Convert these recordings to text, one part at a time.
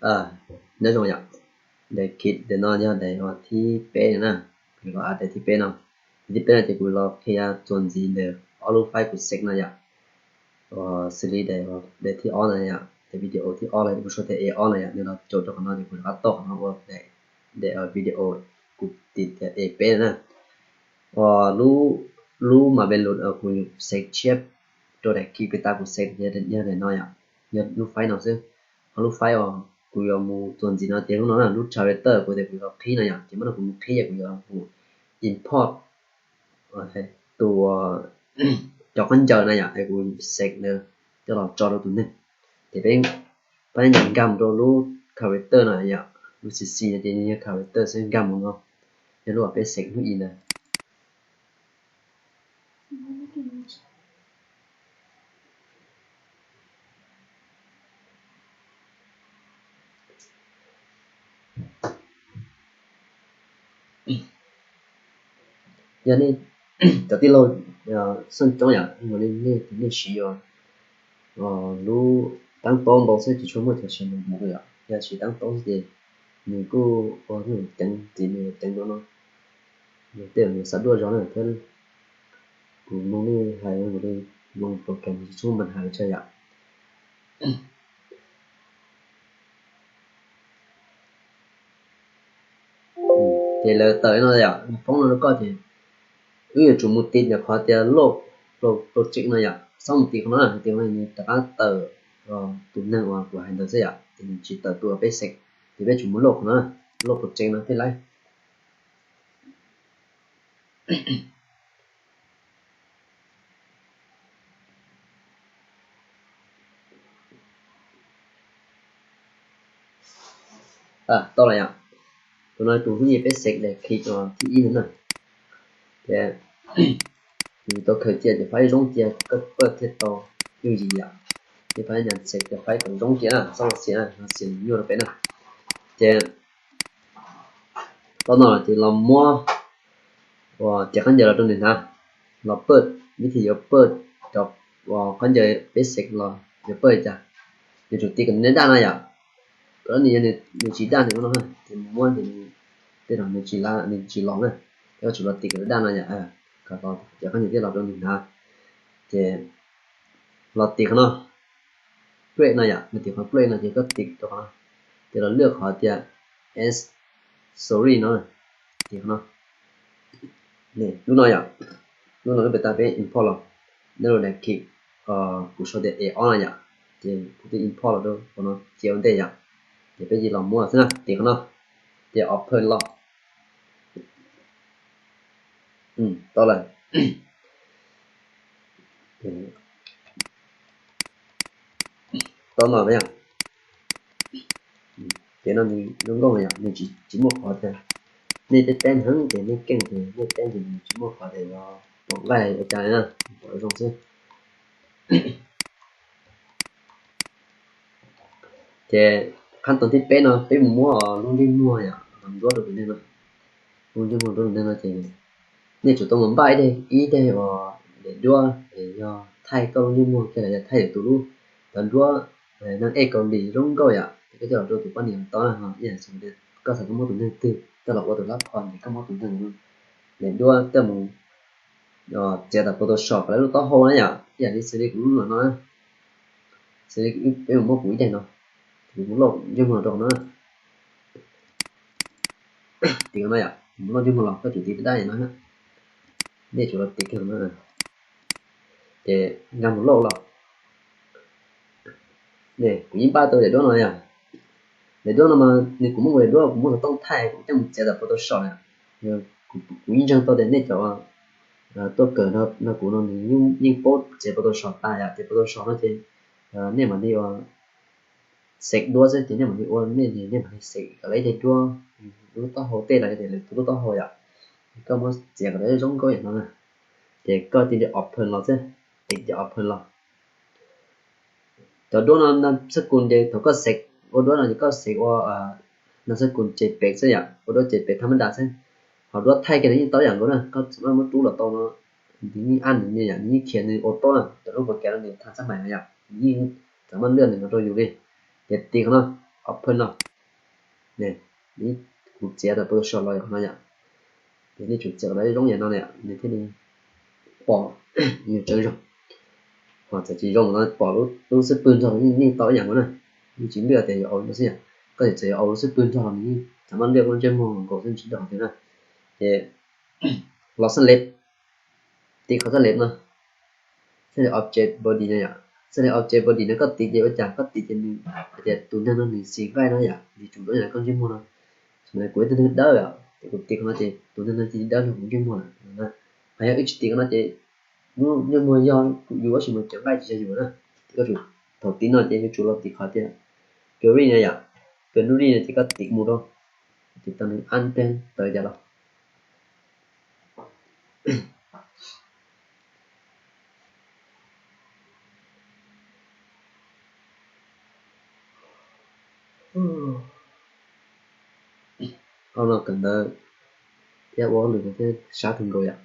Nyob zoo yom, daim kit ntawm no yog daim thib peb na, kuv los a daim thib peb no. Daim thib peb no ces kuv los qhia txuas ntxiv ntawm ob lub file kuv save no yom. Xws li daim, daim thib ob no yom, daim video thib ob los kuv sau tias e ob no yom, nws los caum rau qhov no ces kuv rov qab toj qhov no ua daim, daim video kuv tiv tias e peb na. Lub, lub mas ve lus kuv save tshiab rau daim kit pes tas kuv save yog daim no yom, yog lub file no xwb. Ho lub file uas kuv yuav mus txuas ntxiv no ces lub no na, lub character kuv tias kuv yuav qhib no yom, ces muab no kuv mus qhib es kuv yuav mus import tus, cov khaub ncaws na yom, es kuv save na coj los tso rau tus neeg. Ces peb, peb nyem nkag mus rau lub character no yom, lub C C no ces yog character xwb, nkag mus no, yog lub uas peb save hnub i ntawd. Yog nej cov tij laug xeeb coob yom, nej siv lub tab tob ntau xwb, tsis tshua muaj cov siv mus mus yom. Yog siv tab tob xwb ces nws kuj ua nws ceev, tiv nws ceev dua no, nws tej nws xav duaj zog na thiab. Kuv mloog nej hais, kuv mloog program tsis tshua muaj npaum hais li tshaj yom. Ces lawv tawm no yom, foob no rau koj ces wb yuav tsum mus tiv ntawm qhov tias load project no yom, xob mus tiv qhov no, tiv qhov no nws rov qab tawm tus neeg uas kuv hais ntawd xwb yom, ces nws tsis tawm tus uas peb save. Ces peb tsum mus load qhov no, load project no thiaj laib. Tau lawm yom. Tus no tus hnub nyiaj peb save daim clip thib ib no na. Ces yus tau khaws cia ces file zoo cia koj paj thiaj tau yooj yim yom. Ces file nyas save ces file kom zoo cia na, txhob los xiam na, los xiam nws nyuaj rau peb na. Ces tau no ces los muab tias khaub ncaws los rau nws hnav, los paj, vib thib yuav paj cov khaub ncaws peb save los yuav paj li cas. Yuav tsum tiv kom nws daj daj no yom. Kom nws, yog nws tsis daj nws ua no ces muab ces tej zaum nws tsis, nws tsis los na. Ces koj tsum los tiv kom daj daj no yom, kom los cov khaub ncaws thiaj los rau nws hnav. Ces los tiv qhov no, create no yom, nws tiv qhov create no ces koj tiv rau qhov no, ces los lwaj qhov tias add story no, tiv qhov no. Lub no yom, lub no lub pes tas peb import los, nyob rau daim clip kuv sau tias e ob no yom, ces kuv twb import los rau qhov no cia ua ntej yom. Ces peb cia los muab xwb na, tiv qhov no, ces open los. Tau lawm. Tau no yom. Ces no nws zoo nkauj yom, nws tsis, tsis muaj qhov tias nej teb teb heev ces nej keej ces nej teb ces nws tsis muaj qhov tias yuav pom nqaij ua cas li na, pom zoo xwb. Ces qhov thib peb no peb mus muab lub ntsej muag yom los nruab rau tus neeg no. Lub ntsej muag nruab tus neeg no ces nej tsum tau mus npaj ib daim, ib daim uas daim duab es yog thaij koj lub ntsej muag kiag los yog thaij tus lub, cov duab neeg ej Kaus Lim zoo nkauj yom, ces koj coj los rau tus poj niam tau na. Ib yam li koj xav koj muab tus neeg twg coj los ua tus lab phom ces koj muab tus neeg daim duab coj mus txiav tom Photoshop lawv lub taub hau na yom. Ib yam li xws li kuv lub no no, xws li peb mus muab kuv ib daim no, kuv mus loj ntsej muag rau no, tiv no yom, mus loj ntsej muag los koj tsum tiv dab dab no, nej tsum los tiv kiag no. Ces nkag mus loj los, kuv yeej npaj tau daim duab no yom. Daim duab no mas nws kuv muab kuv daim duab kuv muab xov tooj thaij kuv coj mus txiav tom Photoshop na. Kuv yeej ntseeg tau tias nej cov tuaj kawm nrog kuv no nws yeej paub txiav Photoshop tas yom, ces Photoshop no ces nej mam li ua xev duab xwb ces nej mam li ua, nej, nej mam li xev kom lawv ib daim duab, lub taub hau tej los yog tias lwm tus lub taub hau yom. Koj muab txiav kom lawv zoo nkauj yam no na, ces koj cia li open los xwb, tiv tias open los. Cov duab no nab xab kus ces thaum koj xev ua duab no ces koj xev ua nab xab kus JPEG xwb yom, ua duab JPEG thab mab das xwb. Ho duab thaij kiag nws yeej tau yam nkaus na, koj txawm muab rub los tau no, nws yeej ab nws yom, nws yeej khiav nws auto na, cov lub program no nws tham xab mais no yom, nws yeej txawm maj lwaj nws no rau yus li. Ces tiv qhov no, open no. Kuv txiav tau Photoshop los yog no yom. Ces nej tsum txiav kom zoo yam no na, nws thiaj li pom nws tseem zoo. Ho txawm tsis zoo no pom lub xub pwg nrog los nej tau ib yam nkaus na. Yeej tsis ntshai tias yuav au xwb yom. Koj txawm yuav au lub xub pwg nrog los nws yeej txav maj liaj lub ntsej muag nkaus xwb, tsis ntshai tias na. Ces los xab leb, tiv qhov xab leb no, xab leb object body no yom. Xab leb object body no koj tiv ces ua cas, koj tiv ces nws hais tias tus neeg no nws xis nqaij no yom, nws tsum zoo yam koj ntsej muag no. Kuv yog tus neeg dawb yom, ces kuv tiv qhov no ces tus neeg no cia li dawb nrog kuv ntsej muag lawm. Ho yog wb tsis tiv qhov no ces lub ntsej muag yog yus tab sis mas cov nqaij tsis yog yus na. Ces koj tsum, thaum tiv no ces yuav tsum los tiv qhov tias blurry no yom. Blurry no ces koj tiv mus rau, ces tau nws an ten tawm cas los. Qhov no kawm ntawv thiab ua hauj lwm thiab sab kawg nkaus yom.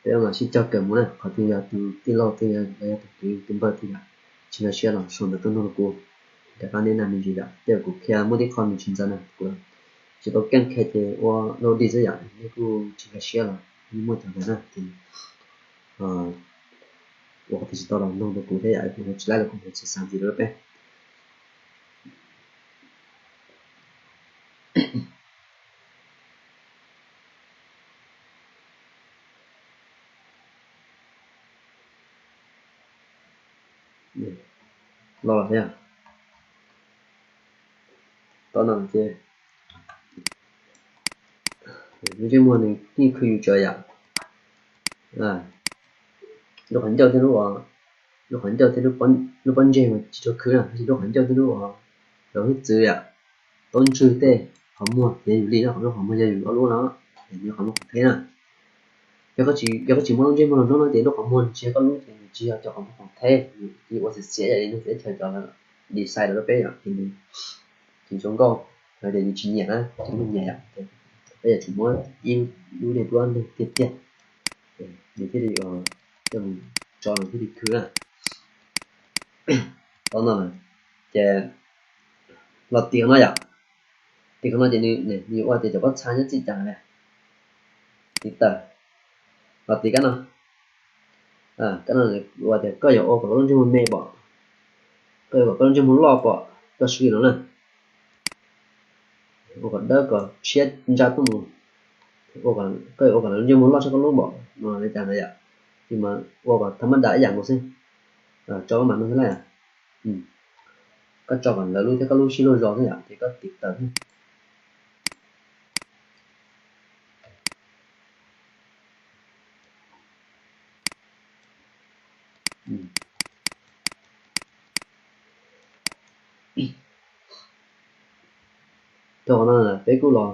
Peb mam sib cog kawm mus na, qhov twg yog tus tij laug, twg yog, yog tus kwv tus npawg twg yom, tsis nkag siab los sau ntawv tuaj nug rau kuv, rov qab neb na me ntsis yom. Tej zaum kuv qhia muaj tej qho nws tsis ntxaws na, kuv tsis tau keej qhia ces ua log dig xwb yom, nej kuj tsis nkag siab los yeej muaj cov ntawd na. Ces ua qhov twg tsis tau los nug rau kuv thiab yom, kuv tsis laij los kuv tsis xav ntxiv rau peb. Los thiab. Tau no ces lub ntsej muag nws yeej khwv yus tsawv yom. Lub qhov ncauj thiab lub, lub qhov ncauj thiab lub pob ntseg mas tsis tshua khwv na, tab sis lub qhov ncauj thiab lub, lub hwj txwv yom, taub ntswg tej, qhov muag ces yus li no, qhov lub qhov muag yog yus ob lub no, ces nws qhov muag qhov theb na. Yog koj tsis muaj lub ntsej muag los nrog no ces lub qhov muag tsis yog koj lub ces nws tsis yog cov qhov muag qhov theb, nws ua xiav xiav yam li neeg teb chaws cov design los rau peb yom, ces nws tsis zoo nkauj, los tias yus tsis nyiam na, tsis muaj nyiam yom. Peb yuav tsum muab ib lub niag duab nteg tiag tiag, nws thiaj li, coj mus tso nws thiaj li khwv na. Tau no ces los tiv qhov no yom. Tiv qhov no ces nws ua tias cov pob txha nyob txij cas na, tiv tawm, los tiv kab no. Kab no ua tias koj yuav ua kom koj lub ntsej muag me pom, koj yuav kom koj lub ntsej muag loj pom, koj swb no na. Ua kom dawb kom tshiab ntsa tuaj mus, koj yuav ua kom lawv lub ntsej muag loj tshaj koj lub npaum no li cas ntawd yom. Ces mas ua kom tha mab da ib yam nkaus xwb, tso kab mam no xwb laj. Koj tso kom lawv lub thiab koj lub sib luag zos xwb yom, ces koj tiv tawm xwb. Tau qhov no peb kuj los,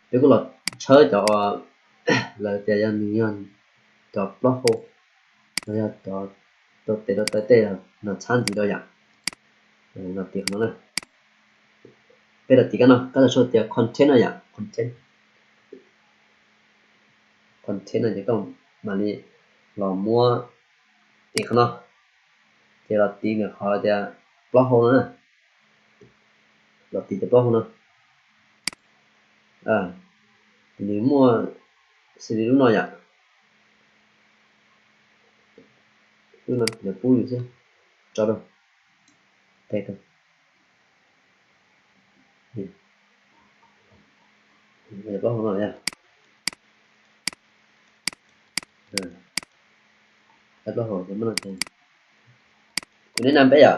peb kuj los tshawb cov, lawv tias yog nws yog cov plaub hau, los yog cov rau tes rau taw tej no txhab ntxiv rau yom. Los tiv qhov no na. Peb los tiv kab no, kab los sau tias content no yom, content. Content no ces koj mam li los muab tiv qhov no, ces los tiv nws qhov tias plaub hau no na. Los tiv tias plaub hau no, ces nws muaj xws li lub no yom. Lub no yog pub yus xwb, tso rau, teg rau. Plaub hau no yog, plaub hau ces muab no ces, kuv neb na peb yom,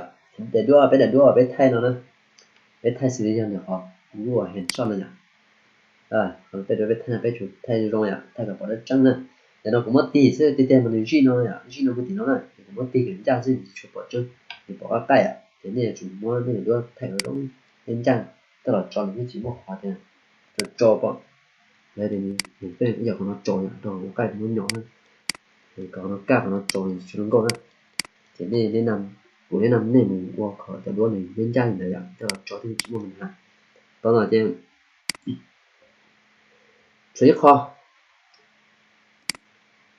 daim duab, peb daim duab peb thaij no na, peb thaij xws li yog nws qhov lub headshot no yom. Qhov peb daim duab peb thaij no peb tsum thaij zoo yom, thaij kom pom dawb tseeb na. Yam no kuv muab tig xwb, tiag tiag mas nws zij no yom, zij no puag tim no na, ces kuv muab tig kom ncaj xwb nws tsis tshua pom tseeb, nws pom qab qaij yom. Ces nej yuav tsum muab nej daim duab thaij kom zoo ncaj, coj los tso los yeej tsis muaj qhov tias tso tso pom. Lawv tias nws pheej ib yam qhov no tso yom, rau ua qaij nyob nyom na, kom qhov no kaj qhov no tso tsis zoo nkauj na. Ces nej, kuv neb na nej mus ua kom cov duab nws ncaj ncaj li ntawd yom, coj los tso thiaj tsis muaj me ntsis na. Tau no ces Rau ib qho,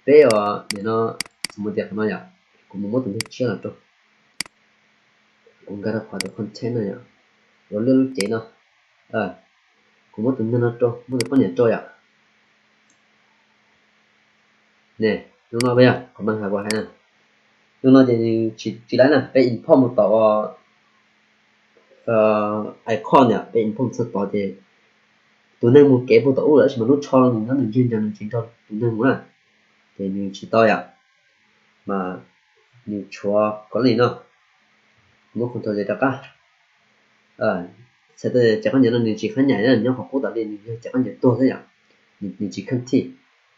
peb os nim no, xws li tias qhov no yom, kuv mus muab tus neeg tshiab los rau, kuv nkag rau qhov tias content no yom, ua lwaj lub cev no, kuv muab tus neeg no rau, muab tus poj niam rau yom. Ne, zoo no yog qhov mas hais kuv hais na. Zoo no ces nws tsis laib na, peb import mus tom icon yom, peb import txog tod ces tus neeg mus kev puag tom ub lawm, tab sis mas lub tsho nws nyob nws ncig ncas nws tsis nrog tus neeg mus na, ces nws tsis tau yom. Mas nws tshuav kov li no, muab control Z rov qab. Txhais tau cov khaub ncaws no nws tsis khaub ncaws na, nws nyob qhov qub tas li, nws yog cov khaub ncaws tuag xwb yom, nws tsis khaj thij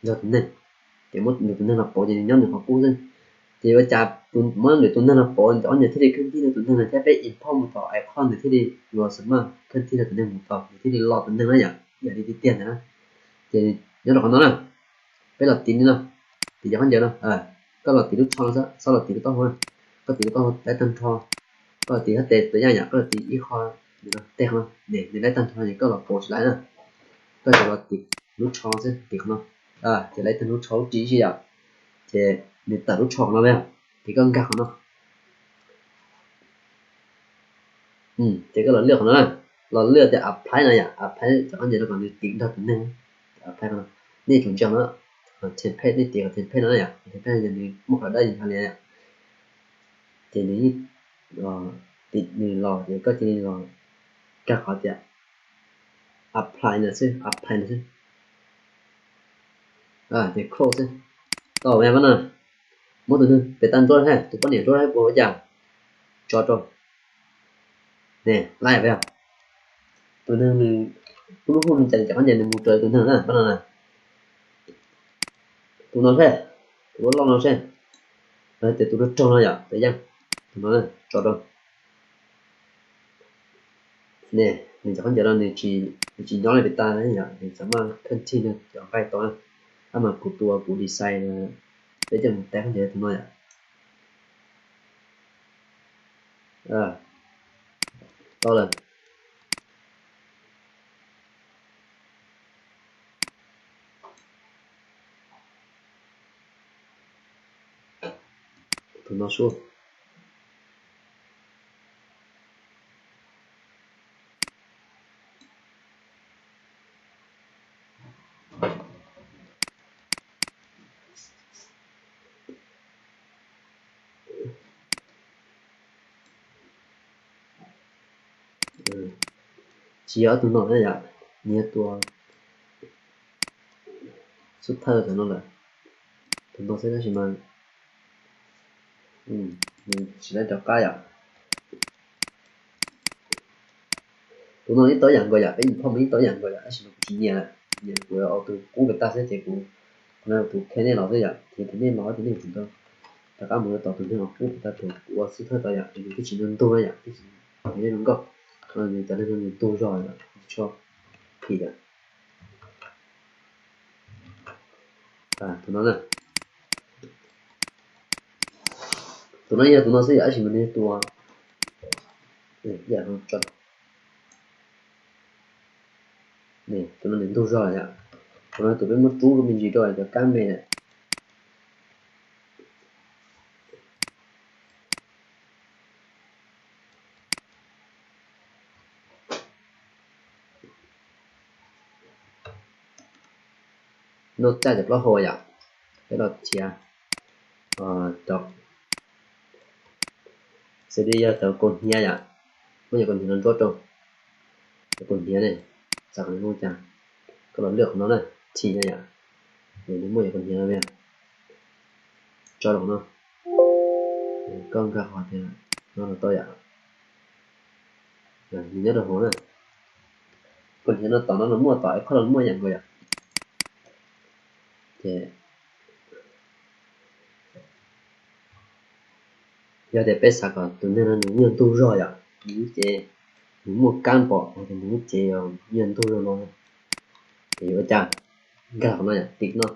nrog tus neeg. Ces muab nws tus neeg los pauv ces nws nyob nws qhov qub xwb. Ces ua cas muab nws tus neeg los pauv cov khaub ncaws thiaj li khaj thij nrog tus neeg na, thiab peb import mus tom icon nws thiaj li yuav smart khaj thij nrog tus neeg mus tau, nws thiaj li los tus neeg na yom, ib yam li tiag tiag ntawd na. Ces nyob rau qhov no na, peb los tiv li no, tiv cov khaub ncaws no, koj los tiv lub tsho no, txhob los tiv lub taub hau, koj tiv lub taub hau laib tag nrho, koj los tiv hab tes tawm yaj yom, koj los tiv ib qho, tej qhov no, nws laib tag nrho ces koj los pauv tsis laib na, koj tsuas los tiv lub tsho xwb, tiv qhov no, ces laib tag lub tsho lub ris xwb yom, ces nws tawm lub tsho qhov no yom, ces koj nkag qhov no. Ces koj los lwaj qhov no na, los lwaj tias apply no yom, apply cov khaub ncaws no kom nws tiv nrog tus neeg, apply qhov no, nej tsum ntsia no, template, nej tiv qhov template no yom, template no ces nws muaj qhov dawb yog li yom, ces nws yeej tiv nws los ces koj cia li los nkag qhov tias apply no xwb, apply no xwb, ces close xwb. Tau, pab no, muab tus neeg pem tag nruab thiab, tus poj niam nruab thiab puas ua cas, tso rau. Ne, laib pab, tus neeg nws, lub hu nws cas cov khaub ncaws nws mus raws tus neeg na, pab no na. Tus no seb, tus loj loj no seb, los tias tus rog rog no yom, tus yaj, tus no tso rau. Ne, nws cov khaub ncaws no nws tsis nyob li pem tas yom, nws txawm maj khaj thij nws cov nqaij tau na. Tab mas kuv tus kuv design, peb coj mus tais khaub ncaws tus no yom. Tau lawm. Tus no sub. Tsis yog ob tug no na yom, nws yog tus xub thawj tus no lawm. Tus no xwb tab sis mas nws tsis laib rov qab yom. Tus no yeej tau ib yam nkaus yom, peb import mus yeej tau ib yam nkaus yom, tab sis mas kuv tsis nyiam lawm, nyiam kuv ua tus qub pem tag xwb ces kuv, kuv no tus qhia nej los xwb yom, ces nej los ces nej tseem rov qab mus yuav tos tus neeg uas qub pem tag, tus kuv ua xub thawj tau yom, nws twb tsis ntug ntug na yom, twb tsis, nej zoo nkauj, nws cov neeg no nws ntug zog yom, tsis tshua phim yom. Tus no na, tus no yog tus no xwb yom, tab sis mas nws tus, tus no nws ntug zog yom, tus no tus peb muab rub me ntsis rau cov kab me na. Noj txaj cov plaub hau yom, peb los thiav cov, xws li yog cov kaus hniav yom, muab cov kaus hniav no ntsuab rau, cov kaus hniav ne, txawm qhov nws zoo cas, koj los lwaj qhov no na, thim no yom, nws muaj cov kaus hniav no, tso rau qhov no, koj nkag qhov tias no los tau yom, nws nyob rau hauv na, kaus hniav no tom no los muaj, tom icon no los muaj ib yam nkaus yom. Ces yog tias peb xav kom tus neeg no nws nyuag ntug zog yom, nws lub cev nws muaj kab pom hais tias nws lub cev nyuag ntug zog no, ces yuav ua cas? Nkag qhov no yom, tim no,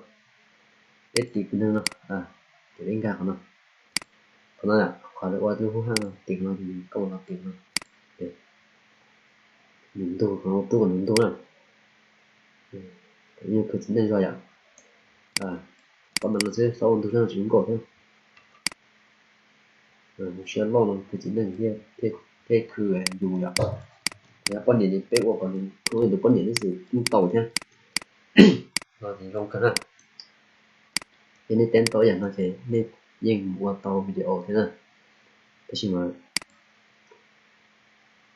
peb tim tus neeg no, ces peb nkag qhov no, qhov no, qhov ua lub hub haj no, tim no, koj mus los tim no, nws ntug, qhov no rub kom nws ntug na. Yeej khwv txiv neej zog yom. Tau mas no xwb, xav ua ntu sab no tsis zoo nkauj thiab. Siab loj no khwv txiv neej thiab khwv yus yom. Yog poj niam ces peb ua kom nws khwv tus poj niam xwb yeej tau thiab. No ces zoo kawg na. Yog nej teb tau ib yam no ces nej yeej mus ua tau video thiab na. Tab sis mas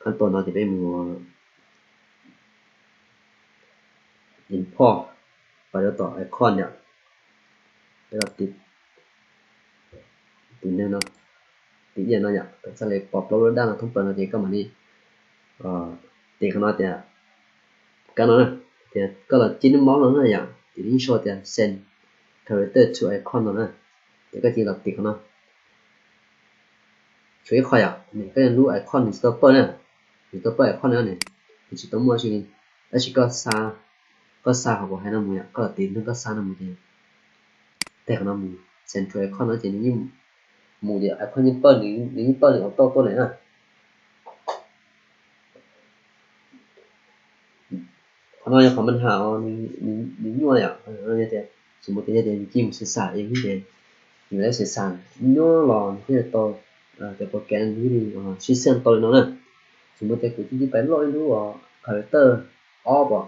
khab tua no ces peb mus import, pab yuav tom icon yom. Peb los tiv tus neeg no, tiv ib yam no yom, kom txhaj li pom plaub lub daj no thoob plaws no ces koj mam li tiv qhov no tias, kab no na, tias koj los cia lub mouse no na yom, ces nws yeej sau tias send character to icon no na, ces koj cia li los tiv qhov no. Tshuav ib qho yom, koj lub icon nws tsis tau pawj na, nws tsis tau pawj icon na, nws tsis tau muaj dab tsi li. Tab sis koj xa, koj xa qhov kuv hais no mus yom, koj los tiv neeg koj xa no mus ces teg qhov no mus, send to icon no ces nws yeej mus tias icon yeej pawj, nws yeej pawj li auto tuaj lawm na. Qhov no yog qhov mas has, nws nyuaj yom. Yog tias, xws mus tias yog tias yus cia mus xav xav es ces yus lawv xav xav nyuaj los nws thiaj li tau, cov program nws thiaj li sib xeej tau li no na. Xws mus tias kuv cia li pais load ib lub character ob pom,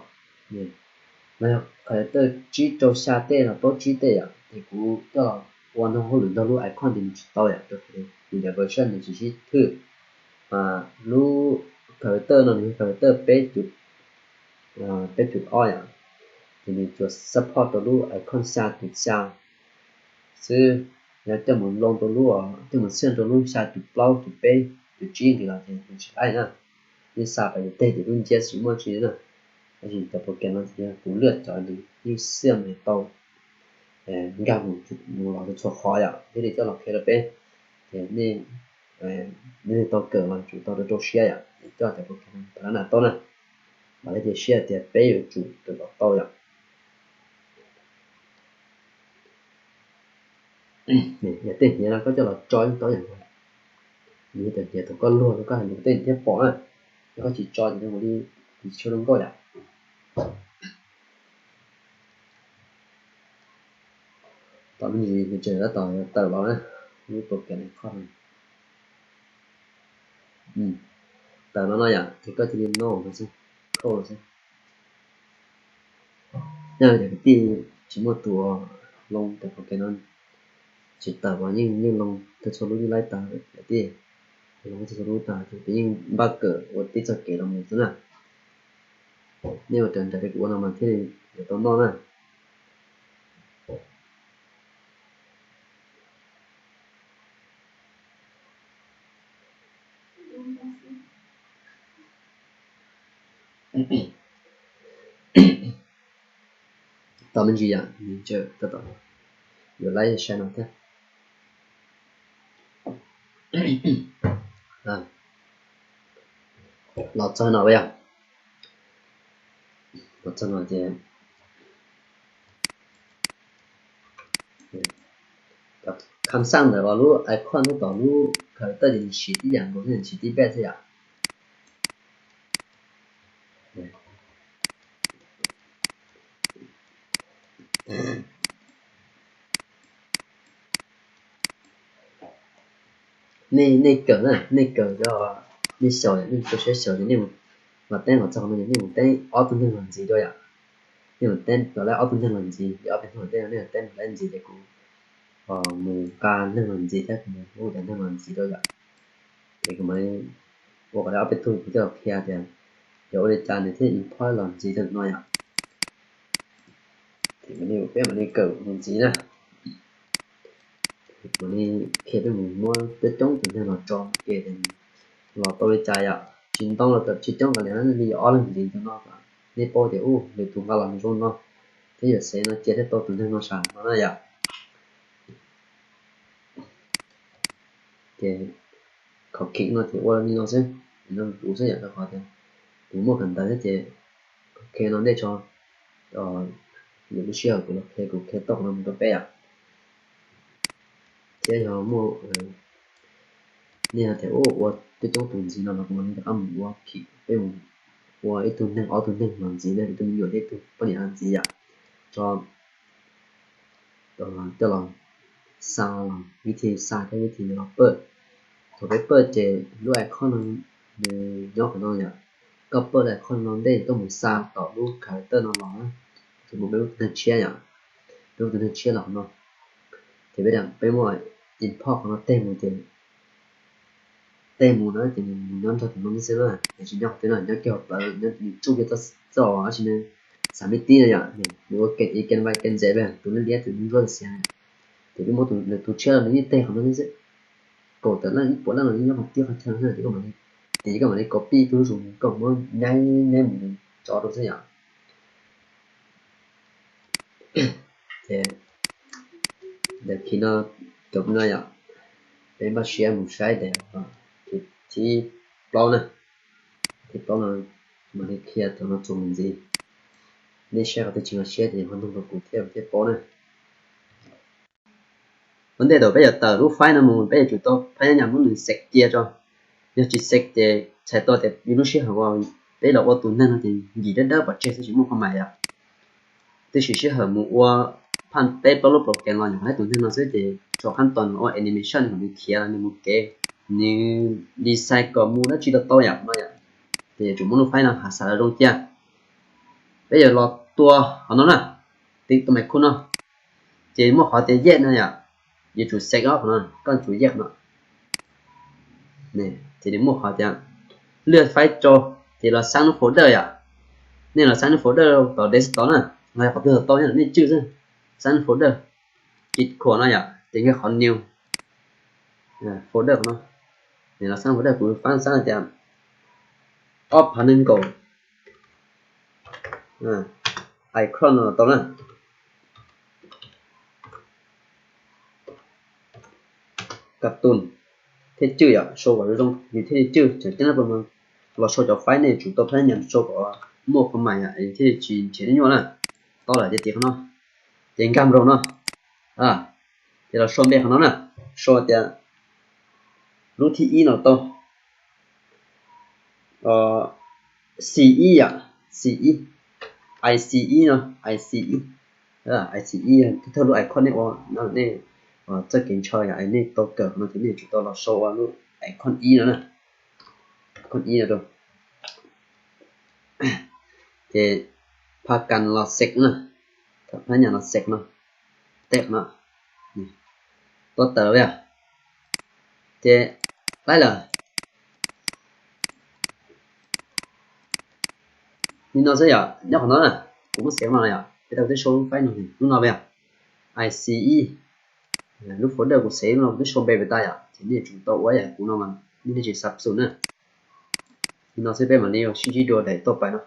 los yog character tsib rau xya tej los plaub tsib tej yom, ces kuv coj los ua nrog hauj lwm nrog lub icon ces nws tsis tau yom, rau qhov tias yus cov version nws tsis sib thwj. Lub character no nws yog character peb caug, peb caug ob yom, ces nws tsuas support rau lub icon xya caum xya xwb. Yog coj mus load rau lub, coj mus xeej rau lub xya caum plaub, caum peb, caum tsib nqis los ces nws tsis laib na. Yeej xa pais teg ces lub nciab tsis muaj tsi na. Tab sis cov program no ces yog kuv lwaj cov nws yeej xeej tau nkag mus los txhua qhov yom, thiaj li coj los qhia rau peb. Ces nej, nej tau kawm los tsum tau rau rau siab yom, es coj cov program no rau na tau na. Vam thiab cia siab tias peb yuav tsum kawm kom tau yom. Yog tej hniav no koj coj los tso yeej tau yam nkaus. Yog tej hniav thaum koj luag los koj hais lus tej thiaj pom na. Yog koj tsis tso ces zoo li tsis tshua zoo nkauj yom. Tom me ntsis nws tseem tab tom tawm los na, lub program no qhov no. Tawm los no yom, ces koj cia li no no xwb, close los xwb. Yog tias kwv tij tsis muaj tus uas loo cov program no tsis tawm los yeej yeej loo tag txhua lub yeej laib tag kwv tij, loo tag txhua lub tag ces peb yeej npaj kawm ua tib txoj kev los mus xwb na. Nej ua raws nraim li kuv ua no mas thiaj li yuav tau noj na. Tom me ntsis yom, tab tom yuav laib sai no thiab. Los txog no yom, los txog no ces kham xaj ntawm lub icon thiab tom lub character ces nws siv tib yam nkaus thiab nws siv tib npej xwb yom. Nej, nej kawm na, nej kawm cov, nej xyaum, nej rau siab xyaum ces nej mus, los teeb los txog no ces nej mus teeb ob tug neeg los ntxiv dua yom. Nej mus teeb los laib ob tug neeg los ntxiv, ces ob tug neeg los ntxiv, nej mus teeb los laib ntxiv ces kuv mus nqa neeg los ntxiv thiab kuv mus hu cov neeg los ntxiv dua yom. Ces kuv mam ua kom ob peb tug kuv coj los qhia tias yog ua li cas nws thiaj import los ntxiv li no yom. Ces peb mam li kawm mus ntxiv na. Mam li qhia peb mus muab coob coob tus neeg los tso ua ke ces los tau li cas yom. Tsis ntau los kom tsis coob kom li ob leeg ntxiv tus no kom nej paub tias ub lwm tus nqa los nws zoo no, thiab yuav xaiv no cia thiaj tau tus neeg no sam no na yom. Ces khov kheev no ces ua li no xwb, no kuv xwb yom, rau qhov tias kuv muaj kawm ntawv thiab ces khov kheev no nej tso, yog lub sij hawm kuv los qhia kuv qhia tau qhov no mus rau peb yom. Thiab yog muaj nej hais tias ua coob coob tus ntxiv no los kuv mam li rov qab mus ua khim peb mus ua ib tug neeg ob tug neeg los ntxiv na, ib tug me nyuam thiab ib tug poj niam los ntxiv yom. tso, coj los xa, vib thi xa thiab vib thi los pawj. Thaum peb pawj ces lub icon no nws nyob qhov no yom. Koj pawj lub icon no ntej koj mus xa tom lub character no los na, ces mus peb lub tus neeg tshiab yom, peb lub tus neeg tshiab los qhov no. Ces peb, peb muaj import qhov no teg mus ces teg mus na ces nws nyob nrog tus no xwb na, nws tsis nyob qhov twg na, nyob kiag hauv plawv, nws tsuj kiag txoj, txoj dab tsi ne, xav me tib no yom, nws ua kem i kem vai kem ze tus liab liab tus ntsuab xiav. Ces peb muab tus tshiab los nws yeej teg qhov no xwb. Kaum tawm leej ib puas leej los yeej nyob qhov tib qhov chaw na, ces koj mam li, ces koj mam li copy tus zus koj muab nyaib nyaib mus tso rau xwb yom. Ces ntawm khi no, cov no yom, peb npaj siab mus saib daim thib plaub na. Thib plaub no mam li qhia cov no txuas mus ntxiv. Nej saib qhov twg tsis nkag siab ces ho nug rau kuv thiab thiaj paub na. Ua ntej thaum peb yuav tawm lub file no mus peb yuav tsum tau phab nyaj muab nws save cia tso. Yog tsis save ces txhais tau tias yus lub sij hawm uas peb los ua tus neeg no ces nkim dawb dawb pov tseg xwb tsis muaj qhov mais yom. Twb siv sij hawm mus ua phaj peb plaub lub program los nyuam qhuav tus neeg no xwb ces tso qhab tos ua animation kom nws khiav los nws mus kev, nws design kom mus dab tsi los tau yom no yom. Ces yuav tsum muab lub file no hav xav los zoo cia. Peb yuav los tua qhov no na, tiv tus mais khu no, ces muaj qhov tias yes no yom, yuav tsum save ob qhov no, koj tsum yes qhov no. Ces nws muaj qhov tias lwaj file rau, ces los xab lub folder yom. Nej los xab lub folder tom desktop na, los yog qhov twg tau nyob nej tswj xwb, xab lub folder, kis khuam no yom, ces nkag qhov new folder qhov no. Los xab folder kuv fab xab tias ob phav nees nkaum icon no los tau na. Cartoon thiaj tswj yom, sau kom zoo zoo nws thiaj li tswj. Tseem ceeb na, los sau cov file nej tsum tau phab nyas sau kom muaj qhov mais yom, thiaj li tsis nrhiav nyuaj na. Tau lawm ces tiv qhov no, ces nkag mus rau no, ces los sau npe qhov no na, sau tias lub thib ib no tau C ib yom, C ib, I C ib no, I C ib, I C ib thawj lub icon nej ua no, nej txoj kev ntshaw yom, nej tau kawm qhov no ces nej tsum tau los sau ua lub icon ib no na, icon ib no rau. Ces phab kas los save na, phab nyas los save no, tej no, tuaj tawm yom. Ces laib lawm. Li no xwb yom, nyob qhov no na, kuv muab save no yom, peb tau twb sau lub file no, lub no yom, I C ib, lub folder kuv save no twb sau npe pem tas yom, ces nej tsum tau ua yam kuv no mas nej tsis xav xus na. Li no xwb peb mam li sib ntsib dua daim tuaj pais no.